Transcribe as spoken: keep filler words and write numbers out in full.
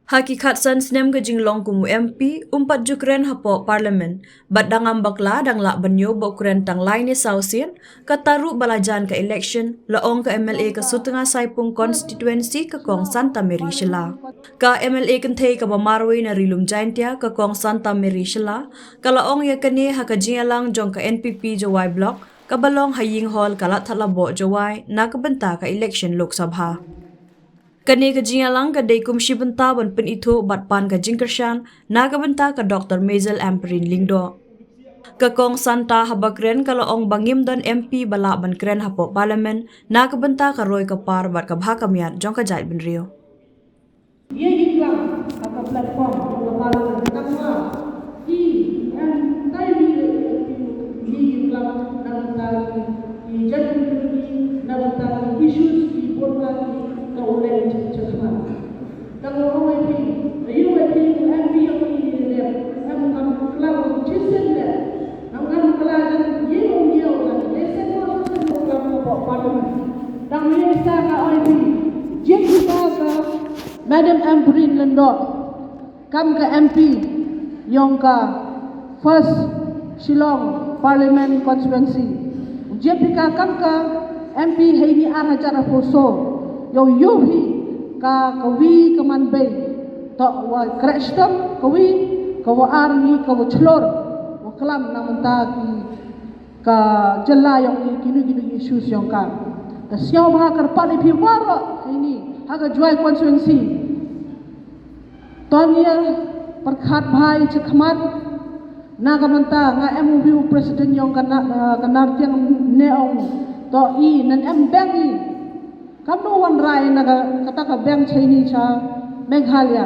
Ha ki khatsan snem ka jinglong kum u M P, um pat ju kren hapoh Parliament, bad dang am bakla dang lah ban ïoh ba u kren tang lai ne saw sien, kata ruh ba la jan ka election, la ong ka M L A ka Sutnga Saipung constituency ka Kong Santa Mary Shylla. Ka M L A kynthei kaba marwei na Ri Lum Jaintia ka Kong Santa Mary Shylla, ka la ong ïa kane ha ka jingïalang jong ka N P P Jowai Block, kaba long ha Ïing Hall Kalathalaboh Jowai, na ka bynta ka election Lok Sabha. Kane ka jingïalang ka dei kum shi bynta ban pynithuh bad pan ka jingkyrshan na ka bynta ka Doktor Maisel Ampareen Lyngdoh. Ka Kong Santa haba kren ka la ong ba ngim don M P ba lah ban kren hapoh Parliament na ka bynta ka roi ka par bad ka bha ka miat jong ka jaitbynriew. Ye i klam ha ka platform ka Parliament, tangba i em tai ni, ye i klam na bynta ki jaitbynriew, na bynta ki issues ki bun ba ki ka u leng cha cha khmat. Tang ong ïa phi, ïa ïa phi, em phi ïa phi ni ne, em kam klam chisien ne. Nang kam klam jan ye ong ye ong jan, lesen mo lesen mo klam mo pok padu. Tang ïa sa ka ong ïa phi, jing sa ka Madam Ampareen Lyngdoh, kam ka M P ïong ka First Shillong Parliament Constituency. Jia phi ka kam ka M P ha ini ar hajar arphew saw, ïoh ïoh hi ka kawi ka man bei, to wa khreh shitom kawi, ka wa ar ngi ka wa chlor, wa klam na mynta ki ka jylla ïong i kinu kinu issues ïong ka. Ka sñiaw bha kyrpad ïa phi waroh ha ini ha ka Jowai constituency. To ngin ïa pyrkhat bha i cha khmat. Na ka bynta nga em u president ïong ka na, ka Nartiang ne ong to i nan em bank i. Kam no wan rai na ka kata ka bank cha ini cha Meghalaya.